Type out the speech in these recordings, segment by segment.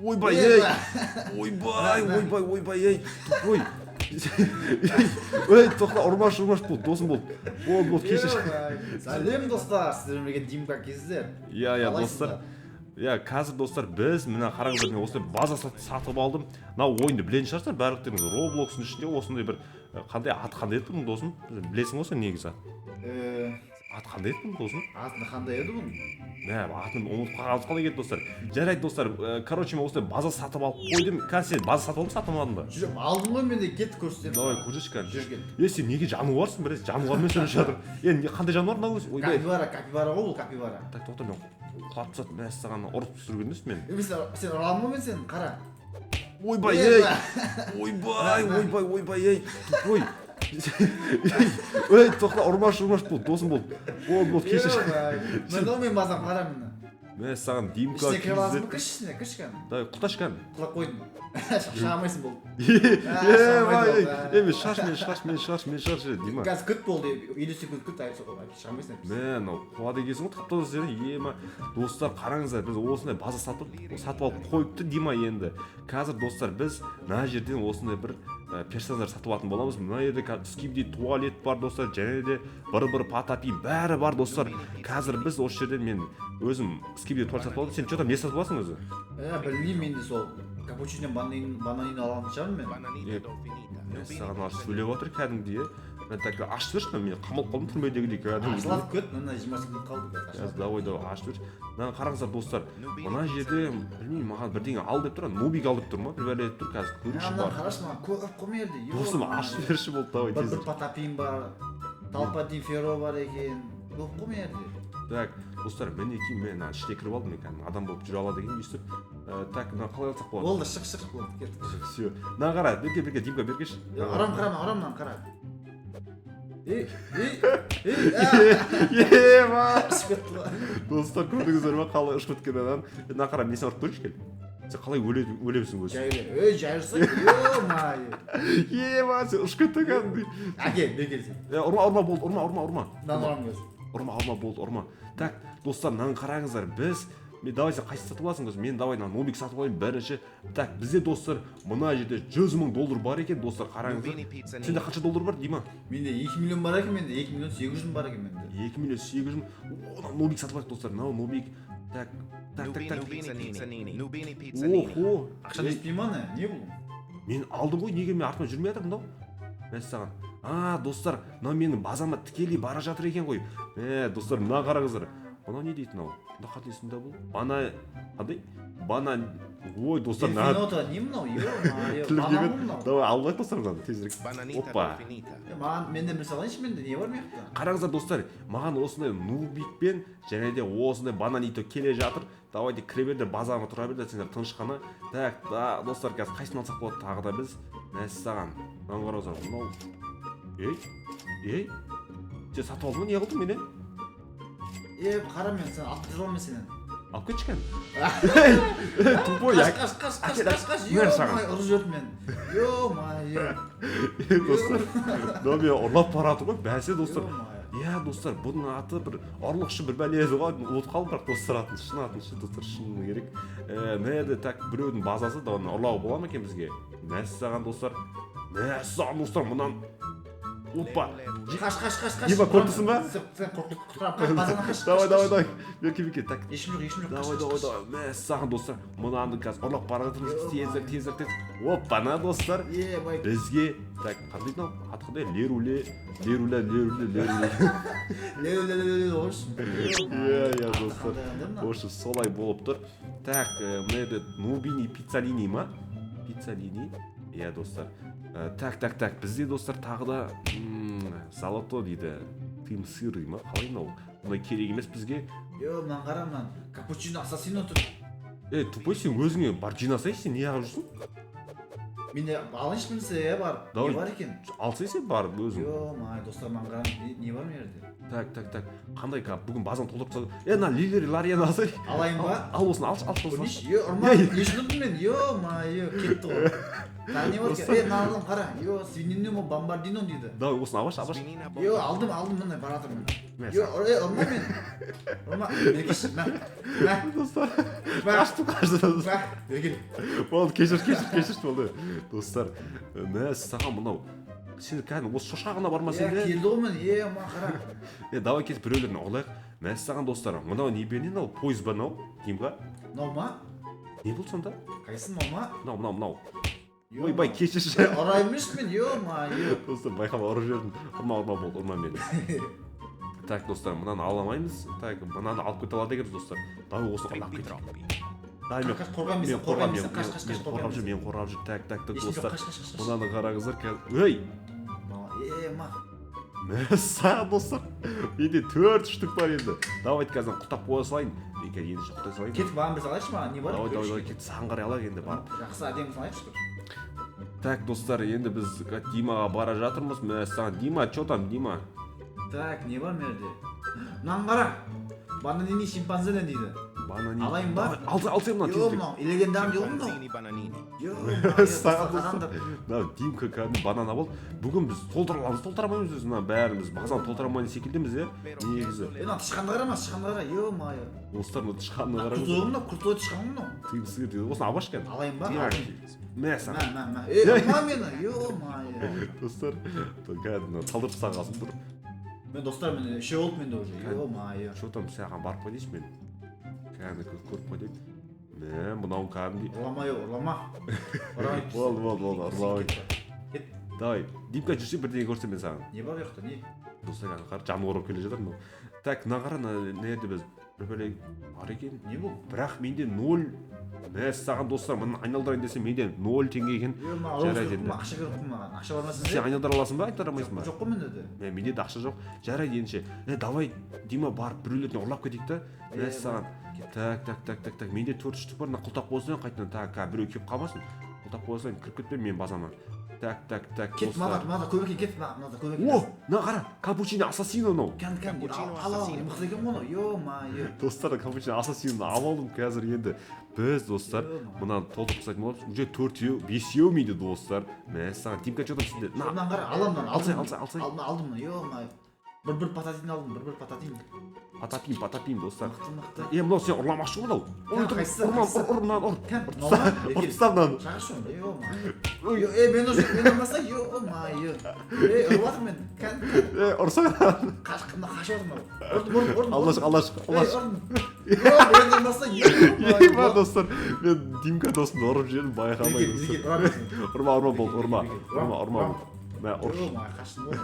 Ойбай, ей, ойбай, ойбай, ойбай, ей, тупой, ей, тоқта, ұрмашы, ұрмашы, болды, досым, болды, болды, болды, кешір. Сәлем, достар, сіздермен бірге Димка Кездер. Иә, достар. Қалайсыздар? Иә, қазір, достар, біз, мына қараңыздар, мен осындай база сатып алдым. Мына ойынды білетін шығарсыздар барлықтарыңыз. Роблокстың ішінде осындай бір қандай аты, қандай еді бұның, досым? Білесің ғой сен негізі. Аты қандай еді бұның, досым? Аты қандай еді бұның? Мә, атын ұмытып қалғанымыз қалай кетті, достар? Жарайды, достар, короче, мен осындай база сатып алып қойдым. Қазір сен база сатып алдың ба, сатып алмадың ба? Жүріп алдым ғой мен де, кет, көрсетемін. Давай, көрсетші кәдімгі. Жүр, кет. Е, сен неге жануарсың? Біраз жануармен сөйлесіп жатыр. Е, қандай жануар мынау өзі? Ойбай! Капибара, капибара ғой бұл, капибара. Так, тоқта, мен құлатып тастадым. Мәссаған, ұрып түсірген емес мен. Е, мен сен ұра алдым ғой мен сені, қара. Ойбай! Е, Ей, ойбай, ойбай, ойбай, ей, тупой, ей, тоқта, ұрмашы, ұрмашы, болды, досым, болды, болды, болды, кешір. Міне ғой менің базам, қара, міне. Мәссаған, Димка Ішіне кіре аласың ба? KZ. Кірші ішіне, кірші кәні. Давай, құлташы кәні. Құлап қойдым, шыға алмайсың, болды. Е, Шамайды ей, ол, ә. е, мен шаш, мен шаш, мен шаш, мен шаш, Дима. Қазір күт, болды, 50 секунд күт, шыға алмайсың әйтпесе. Мә, мынау қуады екенсің ғой, тап таза сені. Ема, достар, қараңыздар, біз осындай база сатып алып қойыпты Дима. Енді қазір, достар, біз мына жерден осындай бір персонаждар сатып алатын боламыз. Мына жерде қазір скибиди туалет бар, достар, және де бір бір патапим, бәрі бар, достар. Қазір біз осы жерден, мен өзім скибиди туалет сатып алдым. Сен че там, не сатып аласың өзі? Е, білмеймін, мен де сол капучино бананин алатын шығармын мен. Е, саған аж сөйлеп жатыр кәдімгідей. Иә, мен так, ашып жіберші, мен қамалып қалдым түрмедегідей кәдімгідей. Ашылады, күт, мына 20 секунд қалды қазір. Қазір. Ашылады. Давай, давай, ашып жіберші. Мынаны қараңыздар, достар, мына жерде, білмеймін, маған бірдеңе ал деп тұр, нубик ал деп тұр ма, бір бәле деп тұр. Қазір көрейікші. Мынаны Бар. қарашы, маған көп қой мына жерде. Досым, ашып жіберші, болды, давай. Бір Тезірек. Патапим бар, Талпадин Феро бар екен, көп қой мына жерде. Так, достар, мінекей, мен ана ішіне кіріп алдым. Мен кәдімгі адам болып жүре алады екенмін өйстіп. Так, мына қалай алсақ болады? Болды, шық, шық, болды, кеттік. Все, мына қара, берке, берке, Димка, беркеші. Ұрам, қарама, ұрам, мынаны қара. Ей, ей, ей! Ема! Ұшып кетті ғой. Достар, көрдіңіздер ма, қалай ұшып кеткен ананы? Мына қара, мен сені ұрып көрейінші, кел. Сен қалай өлемсің өзі? Жай, ей, жай жүрсең, ё-моё! Ема, сен ұшып кеттің кәдімгідей. Әке, бері кел сен. Е, ұрма, ұрма, болды, ұрма, ұрма, ұрма. Мынаны ұрамын қазір. Ұрма, ұрма, болды, ұрма. Так, достар, мынаны қараңыздар, біз, мен, давай, сен қайсы сатып аласың өзі? Мен, давай, мына нубик сатып алайын бірінші. Так, бізде, достар, мына жерде 100 000 доллар бар екен, достар, қараңыздар. Сенде қанша доллар бар, Дима? Менде 2 миллион бар екен, менде 2 миллион 800 мың бар екен менде. 2 миллион 800 мың. О, мына нубик сатып алайық, достар, мынау нубик. Так, так, так, так. Охо! Ақша жетпей ма, не не бұл? Мен алдым ғой, неге мен артыма жүрмей жатыр мынау? Мәссаған! А, достар, мынау менің базама тікелей бара жатыр екен ғой. Мә, достар, мына қараңыздар, мынау не дейді мынау? Мына қандай сонда бұл? Бана қандай бана? Ой, достар, мына Дельфинота не мынау, ё-моё? тілім Банан ғой келмеді. мынау. Давай, алып алайық, достар, мынаны тезірек. Опа! Е, маған, мен де бір салайыншы, менде не бар мына жақта? Қараңыздар, достар, маған осындай нубикпен және де осындай бананито келе жатыр. Давайте, кіре беріңдер базарға, тұра беріңдер сендер тыныш қана. Так да, достар, қазір қайсысын алсақ болады тағы да біз? Мәссаған, мынаны қараңыздар, мынау. Ей, ей, сен сатып алдың ба, не қылдың менен? Е, қара, мен сені алып кете аламын, мен сенен. Алып кетші кәні. Ей, ей, тупой! Қаш, қаш, қаш, қаш, Әкел, қаш, қаш! Мә саған. Ё-моё, ұрып жіберді мені, ё-моё! Достар, мынау мені ұрлап барады ғой, бәсе, достар. Ё-моё. Иә, достар, бұның аты бір ұрлықшы, бір бәле еді ғой, ұмытып қалдым бірақ, достар, атын, шын атын ше, достар, шыны керек. Мына жерде, так, біреудің базасы да, оны ұрлауға бола ма екен бізге? Мәссаған, достар, мәссаған, достар, мынаны, опа! Қаш, қаш, қаш, қаш! Дима, көріп тұрсың ба? Сен қорқытып, қаш, базаны қаш! Давай. Қаш, Давай. Қаш. Давай, берке, берке, так. Ешкім жоқ, ешкім жоқ, қаш, Давай. Қаш, Давай. Қаш. Давай, мәссаған, достар, мынаны қазір ұрлап бара жатырмыз. Тезірек, тезірек, тез! Опа на, достар! Е, бай! Бізге, так, қандай мынау, аты қандай? Леруле, леруля, леруле, леруле. Ле, ле, ле, ле, қойшы. Иә, достар. Қандай, қандай мынау? В общем, солай болып тұр. Так, мына жерде нубини пиццалини ма, пиццалини, иә, достар. Так, так, так, бізде, достар, тағы да золото дейді, тым сыр дейді ма, қалай мынау? Бұндай керек емес бізге. Е, мынаны қара, мынаны, капучино ассасино тұр. Ей, тупой, сен өзіңе бар жинасайшы, сен не неғып жүрсің? Мен де алайыншы біресе, иә, барып. Давай. Не бар екен? Алсай сен барып өзің. Ё-моё, достар, мынаны қара, не бар мына жерде? Так, так, так. Қандай бүгін базаны толтырып тастадық. Е, мына Лилери Ларияны алсай. Алайын ба? Ал осыны алшы, алшы осыны. Көрмейші, е, ұрма, не үшін ұрдым мен? Ё-моё, кетті ғой. Тағы не бар екен? Е, мынаны алдым, қара. Е, свинину бомбардино дейді. Давай осыны алшы, алшы. Е, алдым, алдым, міне бара жатырмын. Мә, Е, е, ұрма мен. Ұрма. Бері мә. Мә. Достар, Мә. қаштым, қаштым. Мә. Бері кел. Болды, кешір, кешір, кешір, болды. Достар, мәссаған, мынау сен кәдімгі осы шошқа ғана барма Е, сен де. келді ғой міне. Е, ма, қара. Е, давай кетіп біреулерін ұрлайық. Мәссаған, достар, мынау не бе, мынау пойыз ба мынау? Димға? Мынау ма? Не болды сонда? Қайсысы мынау ма? Мынау, мынау, мынау. Е, Ойбай, кешірші. Е, ұрайын мен, ё-моё. Достар, байқамай ұрып жібердім. Ұрма, ұрма, болды, ұрма мені. Так, достар, мынаны ала алмаймыз. Так, мынаны алып кете алады екенбіз, достар. Давай осыны ұрлап кетейік. Давай мен Қаш, қорған мен мен, қорғап, қорған мен мен, қаш, қаш, мен қаш, қорғап қорған жүр, мен қорғап жүр. Так, так, так, Есім жоқ, достар. қаш, қаш, қаш, қаш. Мынаны қараңыздар, қазір. Ей! Е, ма. Мәссаған, достар. Менде 4 штук бар енді. Давайте қазір құлтап қоя салайын. Мен қазір енді құлтай салайын. Кетіп маған бір салайыншы, маған не бар? Давай, давай, давай, кет, саған қарай алайық енді барып. Жақсы, әдемі салайыншы бір. Так, достар, енді біз Димаға бара жатырмыз. Мәссаған, Дима, чё там, Дима? Так, не бар мына жерде? Мынаны қара. Бананини шимпанзені дейді. Банани. Алайын ба? Давай, алсай мынаны Йо, тезірек. мынау легендарный дейді ғой мынау. Scimpanzini bananini. Йо, Саған, достар. достар. Мынау Димка кәдімгі банана болды. Бүгін біз толтыра аламыз, толтыра алмаймыз өзі мына бәріміз. Базаны толтыра алмайтын секілдіміз, иә? Негізі. Е, мынау тышқанды қара ма, тышқанды қара. Ё-моё. Достар, мына тышқанды Мына қараңыз. крутой ғой мынау, крутой тышқан ғой мынау. Тыйым сиыр дейді. Осыны албашы кәдімгі. Алайын ба? Дима, Алдым. мә саған. Мә, мә, мә. Е, ұрма мені. Ё-моё. Достар, кәдімгі талдырып тастаған тұр. Мен достар, мен үшеу болды менде уже. Ё-моё. Чё там, саған барып қойдайыншы мен. Кәдімгі көріп қойдайын. Мә, мынау кәдімгідей. Ұрлама, ё, ұрлама. Ұрмай. Болды, болды, болды, ұрламай. Кет. Давай, Димка, жүрсе бірдеңе көрсем мен саған. Не бар ұяқта, не? Достар, кәдімгі қара, жануар болып келе жатыр мынау. Так, мына қара, мына жерде біз бір бәле бар екен. Не бұл? Бірақ менде 0. Мәссаған, достар, мынаны айналдырайын десем менде 0 теңге екен. Е, маған Жарайды керек енді. қой, ақша керек қой маған. Ақша бар ма Сен сенде? айналдыра аласың ба, айналдыра алмайсың ба? Жоқ қой менде де. Мә, менде де ақша жоқ. Жарайды ендеше. Е, давай, Дима, барып біреулерден ұрлап кетейік та. Е, Мәссаған. кет. Так, так, так, так, так. Менде 4 штук бар. Мына құлтап қоя салайын қайтадан. Так, қазір біреу келіп қалмасын. Құлтап қоя салайын, кіріп кетпе менің базама. Так, так, так, Кет, достар. мынада, мынада көп екен, кет, мынада көп екен. О, мына қара, капучино ассасино мынау. Кән, кән, Капучино ал, ал, ал, ассасино. мықты екен ғой мынау. Ё-моё. Достар, капучино ассасиноны алып алдым қазір енді. Біз, достар, Ё-моё. мынаны толтырып тастайтын боламыз. Уже төртеу, бесеу менде, достар. Мәссаған, Димка, чё там сенде? На, Мынаны қара, аламын мынаны. Алсай, алдым. алсай, алсай. Алдым, алдым мынаны, ё-моё. Бір пататин алдым, бір пататин. Патапим, патапим, достар. Мықты, мықты. Е, мынау сен ұрламақшы ғой мынау. Кән, Ой, қайсысы, ұрма, қайсысы? ұр, ұр, мынаны ұр. Кән, мынау ма? Ұрып таста мынаны. Шақыршы оны, ё-моё. Е, мен уже, мен ұрмаса, ё-моё. Е, ұрып жатыр мен. Кән, кән. Е, ұрсаң. Қаш, мына қашып жатыр мынау. Ұрдым, ұрдым, ұрдым. Аллаш, аллаш, аллаш. Ей, ұрдым. Ё, мен ұрмаса, ё-моё. Ема, достар, мен Димка досымды ұрып жібердім, байқамай, Неге, неге, достар. ұра берсін. Ұрма, ұрма, болды, ұрма. Ұрма, ұрма. Мә, ұр. Ё-моё, қаштым ғой.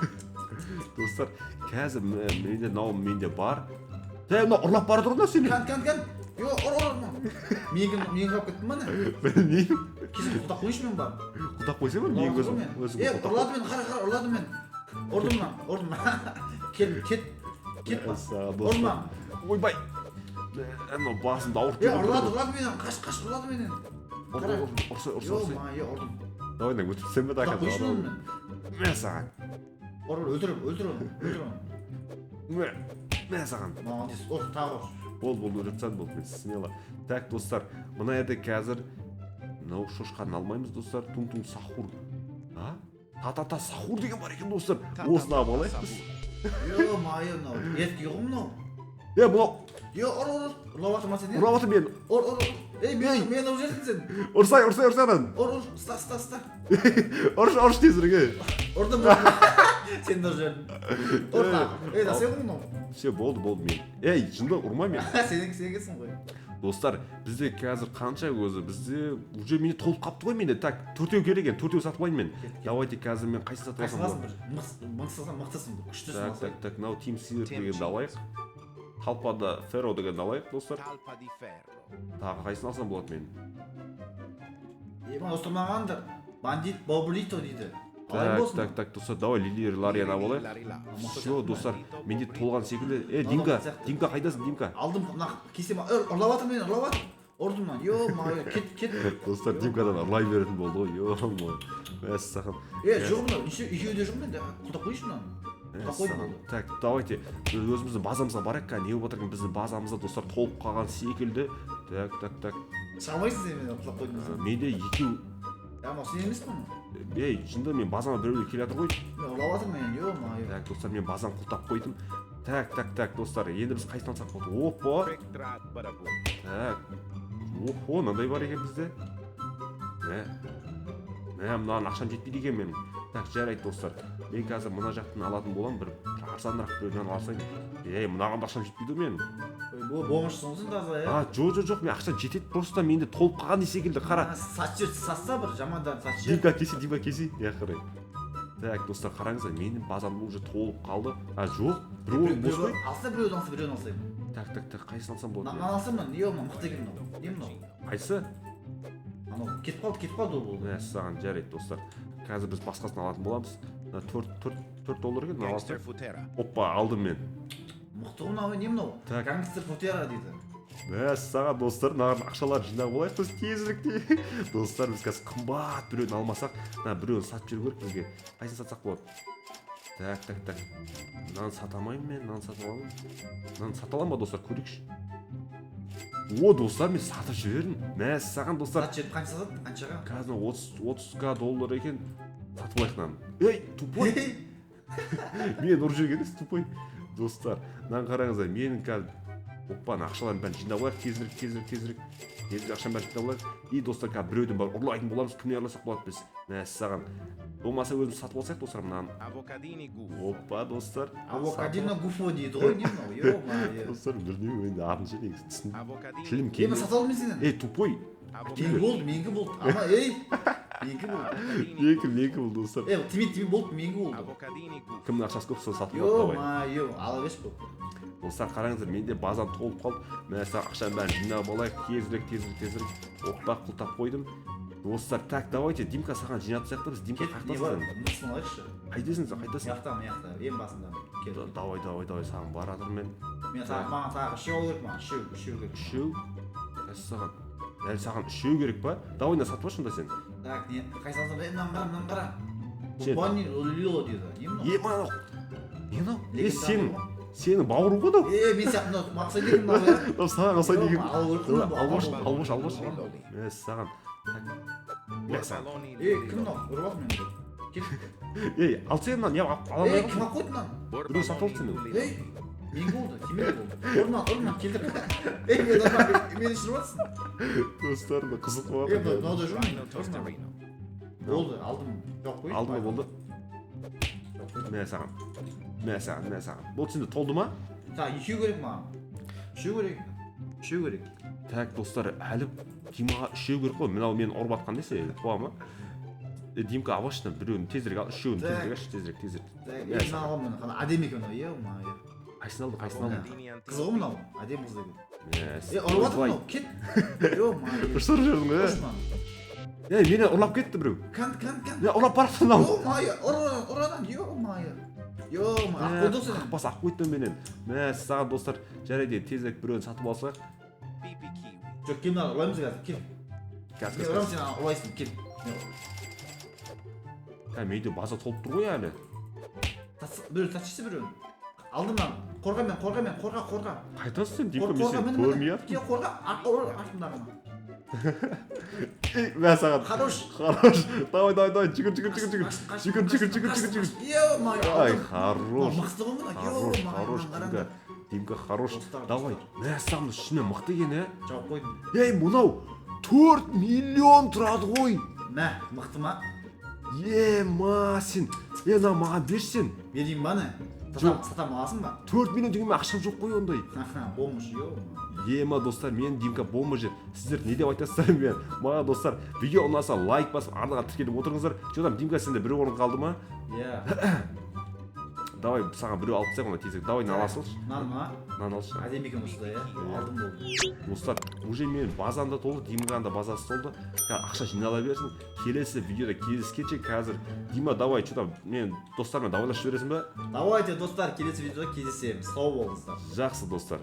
Достар, қазір менде мынау менде бар. Е, мынау ұрлап бара тұр ғой сені. Кән, кән, кән. Ё, ұр, ұр, ұр. Менікі, менікі алып кеттің ба не? Білмеймін. Кесіп құлтап қойшы мен барып. Құлтап қойсаң ба, менің өзім. Өзім Е, құлтап ұрлады мен, қара, қара, ұрлады мен. Ұрдым мына, ұрдым. Кел, кет. Кет ба. Мәссаған, достар. Ұрма. Ойбай. Мынау басымды ауыртып Е, жіберді. ұрлады, ұрлады мені. Қаш, қаш, ұрлады мені. Ұр, Қара. ұр, ұр, ұрса, ұрса, ұрса. Ё-моё, ұрдым. Давай, мына өтіп тастайын ба, Құлтап до қойшы конца. оны мен. Мә саған. Ұр, ұр, өлтір, өлтір оны, өлтір оны. Мә, мә саған. Молодец, ұр, тағы ұр. Болды, болды, өлтіріп тастадым, болды, мен смело. Так, достар, мына жерде қазір мынау шошқаны алмаймыз, достар. Тун-тун сахур. А? Та-та-та сахур деген бар екен, достар. Осыны алып алайық біз. Ё-моё, мынау редкий ғой мынау. Е, мынау Е, ұр, ұр, ұр. Ұрлап жатыр ма сені? ұрлап жатыр мені. Ұр, ұр, ұр. Ей, мен, мені ұрып жібердің сен. Ұрсай, ұрсай, ұрсай ананы. Ұр, ұр, ұста, ұста, ұста. Ұршы, ұршы тезірек, ей. Ұрдым, ұрдым. Сен де ұрып жібердің. Ұр тағы. Ей, да сен ғой мынау. Все, болды, болды мен. Ей, жынды, ұрма мені. Сен сенгенсің ғой. Достар, бізде қазір қанша өзі? Бізде уже менде толып қапты ғой менде. Так, төртеу керек екен, төртеу сатып алайын мен. Кет, кет. Давайте қазір мен қайсысын сатып Қайсысын алсам аласың болады? бір? Мықтысың, мықтысың, күштісін Так, алсаң. так, так, мынау Тим Сидер Тим дегенді Чиз. алайық. Талпада Ферро дегенді алайық, достар. Talpa di ferro. Тағы қайсысын алсам болады мен? Е, мына достар маған бандит Бобрито дейді. Алайын Так, болсын. так, так, достар, давай Лили Ларияны алып алайық. Lari là. Все, достар, менде толған секілді. Е, Мынау Димка, сияқты. Димка қайдасың, Димка? Алдым, мына кесем, ұрлап жатыр мені, ұрлап жатыр. Ұрдым мына, ё-моё, кет, кет. Достар, Димкадан ұрлай беретін болды ғой, ё-моё. Мәссаған. Е, жоқ мынау, неше, екеуі де жоқ менде. Құлтап қойшы мынаны. Құлап қойдым, болды. Так, давайте біз өзіміздің базамызға барайық. Қазір не болып жатыр екен біздің базамызда, достар? Толып қалған секілді. Так, так, так. Шыға алмайсың сен, мен құлап қойдым десем. Менде екеу. Я, мынау сен емес пе мынау? Ей, шынында мен базама біреулер келе жатыр ғой. Мен ұрлап жатырмын мен, ё-моё. Так, достар, мен базаны құлыптап қойдым. Так, так, так, достар, енді біз қайсысын алсақ болады? Опа! Так, охо, мынандай бар екен бізде. Мә, мә, мынаған ақшам жетпейді екен менің. Так, жарайды, достар, мен қазір мына жақтан алатын боламын, бір арзанырақ біреуден алсайын. Ей, мынаған да ақшам жетпейді ғой менің. Ой, бұл бомжсың ғой сен таза, иә. А, жоқ, жоқ, жоқ, мен ақша жетеді, просто менде толып қалған секілді, қара. Сатып жібер, сатса, бір жамандан сатып жібер. Димка, кесе, Димка, кесе, не қарай. Так, достар, қараңыздар, менің базам уже толып қалды. А, жоқ, бір орын бос қой. Алса, біреуді алса, біреуін алсайын. Так, так, так, қайсысын алсам болады? Мынаны алсам, мынау не, мынау мықты екен, мынау не, мынау? Қайсысы? Анау кетіп қалды, кетіп қалды ол, болды. Мәссаған, жарайды, достар, қазір біз басқасын алатын боламыз. Мына 4 доллар екен, мына алсақ. Опа, алдым мен. Мықты ғой мынау, не мынау? Так. Гангстер Футера дейді. Мәссаған, достар, мынаған ақшаларды жинап алайық біз тезіректе. Достар, біз қазір қымбат біреуін алмасақ, мына біреуін сатып жіберу керек бізге. Қайсысын сатсақ болады? Так, так, так, мынаны сата алмаймын мен, мынаны сата аламын, мынаны сата аламын ба, достар? Көрейікші. О, достар, мен сатып жібердім, мәссаған, достар. Сатып жіберіп, қанша сатады, қаншаға? Қазір 30 к доллар екен, сатып алайық мынаны. Ей, тупой, мен ұрып жіберген емес, тупой. Достар, мынаны қараңыздар, менің қазір, опа, мына ақшалардың бәрін жинап алайық тезірек, тезірек, тезірек, тезірек, ақшаның бәрін жинап алайық. И, достар, қазір біреуден барып ұрлайтын боламыз. Кімнен ұрласақ болады біз? Мәссаған, болмаса өзіміз сатып алсақ, достар, мынаны. Опа, достар. Авокадино гуфо дейді ғой, не мынау, ё-моё? Достар, білмеймін енді атын ше, негізі түсін тілім Е, мен келмей. сатып алдым мен сенен. Ей, тупой. Менікі болды, менікі болды, ана, ей, менікі болды. Менікі, менікі бұл, достар. Е, тимейді, тимейді, болды, менікі болды. Кімнің ақшасы көп, сол сатып алады, давай. Ё-моё, ала берші, болды. Достар, қараңыздар, менде базам толып қалды. Мәссаған, ақшаның бәрін жинап алайық тезірек, тезірек, тезірек. Опа, құлыптап қойдым, достар. Так, давайте, Димка, саған жинап тастайық та біз. Димка, Кет, не қаяқтасың бар, сен? мықтысын алайықшы. Қайдасың сен, қайдасың? Мына жақта, мына жақта, ең басында, кел. Давай, давай, давай, саған бара жатырмын мен. Мен тағы, маған тағы үшеу алу керек, маған үшеу, үшеу керек. Үшеу? Мәссаған, әлі саған үшеу керек па? Давай, мына сатып алшы онда сен. Так, не, қайсысын алсам? Е, мынаны қара, мынаны қара. Сен- Бонни Лило дейді, не мынау? Е, мынау не, мынау е? Легендарный Сенің ғой. Сенің бауырың ғой мынау. Е, мен сияқты мынау маған ұқсайды екен мынау, иә. Мынау саған ұқсайды екен. Алу керек қой мынау, Алып алшы, алу алып алшы, алып алшы. керек. Мәссаған, мәссаған. Е, кім мынау ұрып жатыр мені? Кел. Ей, ал сен мынаны не ала алмай Ей, кім қалдың? алып қойды мынаны? Біреу сатып алды сені. Ей, менікі болды, тимейді, болды, ұр мынаны, ұр мынаны, келтір. Ей, мені ұрма, мені ұшырып жатрсың. Достар, мына қызық болып Е, жатыр. мынау да жүр, ұр мынаны. Болды, алдым, жауып қояйын. Алдың ба, болды? Жауып қойдым. Мә саған, мә саған, мә саған, болды, сенде толды ма? Так, екеу керек маған, үшеу керек, үшеу керек. Так, достар, әлі Димаға үшеу керек қой. Мынау мені ұрып жатқан несі, туа ма? Е, Димка, алшы біреуін тезірек, ал үшеуін. Так. Тезірек алшы, тезірек, тезірек. Так, е, мынаны аламын, міне, қана әдемі екен мынау, ё-моё. Қайсысын алдың, қайсысын алдың? Қыз ғой мынау, әдемі қыз екен. Мәс. Е, ұрып жатыр мынау, кет, ё-моё. Ұшырып жібердің ғой. Ұршы мынаны. Е, мені ұрлап кетті біреу. Кан, кан, кан. Е, ұрлап бара жатыр мынау. Ё-моё, ұр, ұр ананы, ё-моё, ё-моё, ақ қойды ғой сені. Қақпас ақ қойды менен. Мәссаған, достар, жарайды, енді тезірек біреуін сатып алсақ. Жоқ, кел, мынаны ұрлаймыз қазір, кел. Қазір. Мен ұрамын, сен ұрлайсың, кел. Қазір, менде база толып тұр ғой әлі. Біреу сатшы, біреуін алдым мынаны. Қорға, мен қорға, мен қорға, қорға. Қайтасың сен, Димка? Қор- Мен қорға, сені міне, көрмей міне, жатырмын. кел, қорға, ұр артымдағыны. Ей, мә саған. Хорош. Хорош, давай, давай, давай, жүгір, жүгір, жүгір, жүгір, жүгір, жүгір, жүгір, жүгір, жүгір. Ё-моё, Ай, алдым. хорош. Мықты ғой мынау. Хорош. Ё-моё, Хорош. мынаны Димка, қараңдар. Димка, хорош. Достар, Давай, мәссаған, мына шынымен мықты екен, ә. Жауып қойдым. Ей, мынау 4 миллион тұрады ғой. Мә, мықты ма? Е, ма, сен, е, мына маған берші сен. Берейін ба, не? Жоқ. Сатам, сатам, аласың ба? 4 миллион дегенмен ақшам жоқ қой ондай. Бомж, ё. Ема, достар, мен Димка бомж. Сіздер не деп айтасыздар мен маған, достар? Видео ұнаса, лайк басып, арнаға тіркеліп отырыңыздар. Че там, Димка, сенде бір орын қалды ма? Иә. Давай, саған біреу алып тастайық онда тезірек. Давай, мынаны ала салшы. Мынаны ма? Мынаны алшы. Әдемі екен осы да, иә. Алдым, болды. Достар, уже менің базам да толды, Димканың да базасы толды. Қазір ақша жинала берсін. Келесі видеода кездескенше. Қазір, Дима, давай, че там, мен достармен давайласып жібересің ба? Давайте, достар, келесі видеода кездесеміз, сау болыңыздар. Жақсы, достар.